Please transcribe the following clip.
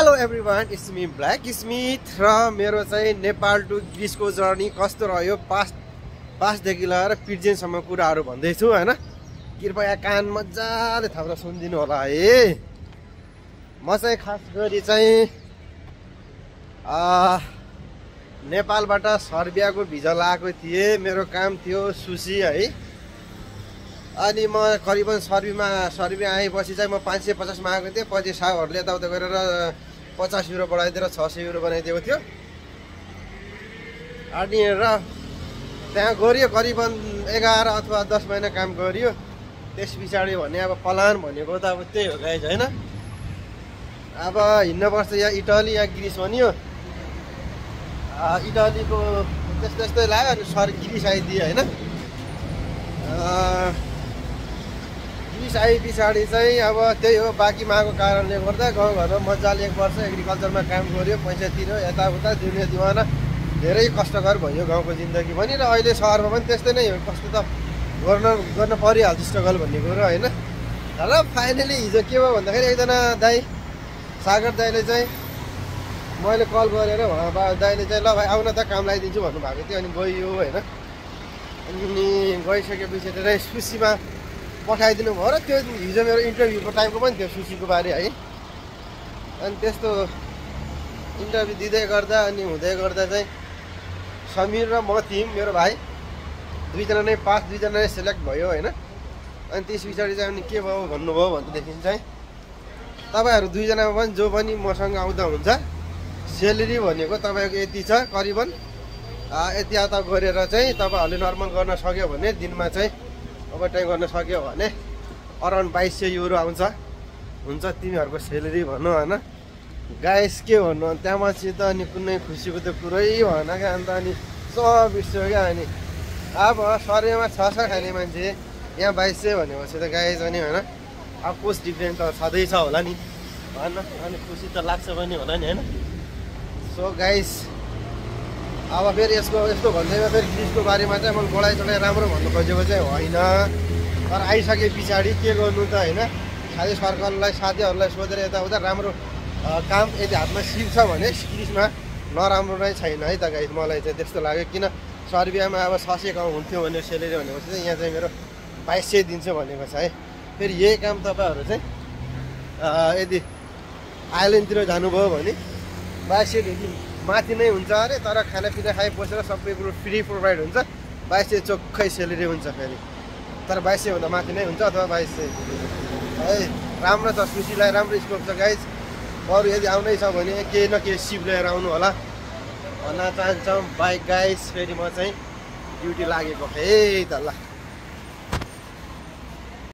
Hello everyone, it's me black Smith र मेरो चाहिँ नेपाल टु ग्रिसको जर्नी कस्तो रह्यो पासदेखि लिएर पिर्जिनसम्म कुराहरू भन्दैछु हैन। कृपया कान मजाले थापेर सुनिदिनु होला है। म चाहिँ खास गरी चाहिँ नेपालबाट सर्बियाको भिजा लगाएको थिएँ। मेरो काम थियो सुसी है। अनि म करिबन सर्बिया आएपछि चाहिँ म 550 मागेको थिएँ। पछि साहबहरूले यताउता गरेर 50 युरो बढाइदिएर 600 युरो बनाइदिएको थियो। अनि र त्यहाँ गरियो करिबन 11 अथवा 10 महिना काम गरियो। त्यस पछाडि भने अब प्लान भनेको त अब त्यही हो गाइज हैन। अब हिँड्नुपर्छ या इटाली या ग्रिस भनियो। इटालीको त्यस्तै लाग्यो। अनि ग्रिस आइदियो हैन। ग्रिस आए पछाडि चाहिँ अब त्यही हो, बाँकी मागेको कारणले गर्दा गाउँघरमा मजाले 1 वर्ष एग्रिकल्चरमा काम गर्यो, पैसा तिर्यो, यताउता दुनियाँ दिवाना धेरै कष्टकर भयो गाउँको जिन्दगी पनि। र अहिले सहरमा पनि त्यस्तै नै हो, कस्तो त गर्न परिहाल्छ स्ट्रगल भन्ने कुरो हैन। र फाइनली हिजो के भयो भन्दाखेरि एकजना दाइ सागर दाइले चाहिँ मैले कल गरेर दाइले चाहिँ ल भाइ आउन त काम लगाइदिन्छु भन्नुभएको थियो। अनि गयो हैन। अनि गइसकेपछि चाहिँ सुसीमा पठाइदिनु भयो। र त्यो हिजो मेरो इन्टरभ्यूको टाइमको पनि थियो सुसीको बारे है। अनि त्यस्तो इन्टरभ्यू दिँदै गर्दा अनि हुँदै गर्दा चाहिँ समीर र म थियौँ, मेरो भाइ दुईजना नै पास, दुईजना नै सेलेक्ट भयो होइन। अनि त्यस पछाडि चाहिँ अनि के भयो भन्नुभयो भनेदेखि चाहिँ तपाईँहरू दुईजनामा पनि जो पनि मसँग आउँदा हुन्छ, सेलेरी भनेको तपाईँको यति छ करिबन यति आता गरेर चाहिँ तपाईँहरूले नर्मल गर्न सक्यो भने दिनमा चाहिँ ओभरटाइम गर्न सक्यो भने अराउन्ड 2200 युरो आउँछ हुन्छ तिमीहरूको सेलेरी भनौँ होइन। गाइस के भन्नु, त्यहाँ मान्छे त अनि कुनै खुसीको त कुरै भएन क्या। अन्त अनि सब बिर्स्यो क्या। अनि अब सर्वेमा 600 खाने मान्छे यहाँ 2200 भनेपछि त गाइस अनि होइन। अब कोस्ट डिफ्रेन्स त छँदैछ होला नि भन। अनि खुसी त लाग्छ पनि होला नि होइन। सो गाइस अब फेरि यस्तो भन्दैमा फेरि ग्रिसको बारेमा चाहिँ मैले बढाइ चढाइ राम्रो भन्नु खोजेको चाहिँ होइन। तर आइसके पछाडि के गर्नु त होइन। खालि सरकारलाई साथीहरूलाई सोधेर यताउता राम्रो काम यदि हातमा सिक्छ भने ग्रिसमा नराम्रो नै छैन है त गाइस। मलाई चाहिँ त्यस्तो लाग्यो। किन सर्बियामा अब 600 कम हुन्थ्यो भने सेलेरी भनेपछि चाहिँ यहाँ चाहिँ मेरो 2200 दिन्छ भनेको छ है। फेरि यही काम तपाईँहरू चाहिँ यदि आइल्यान्डतिर जानुभयो भने 2200 देखि माथि नै हुन्छ अरे। तर खानापिना खाइ बसेर सबै कुरो फ्री प्रोभाइड हुन्छ। 2200 चोखै सेलेरी हुन्छ फेरि। तर 2200 भन्दा माथि नै हुन्छ अथवा 2200 है। राम्रो छ, सुसीलाई राम्रो स्कोप छ गाइज। अरू यदि आउनै छ भने केही न केही सिप लिएर आउनु होला भन्न चाहन्छौँ। बाई गाइस, फेरि म चाहिँ ड्युटी लागेको है त ल।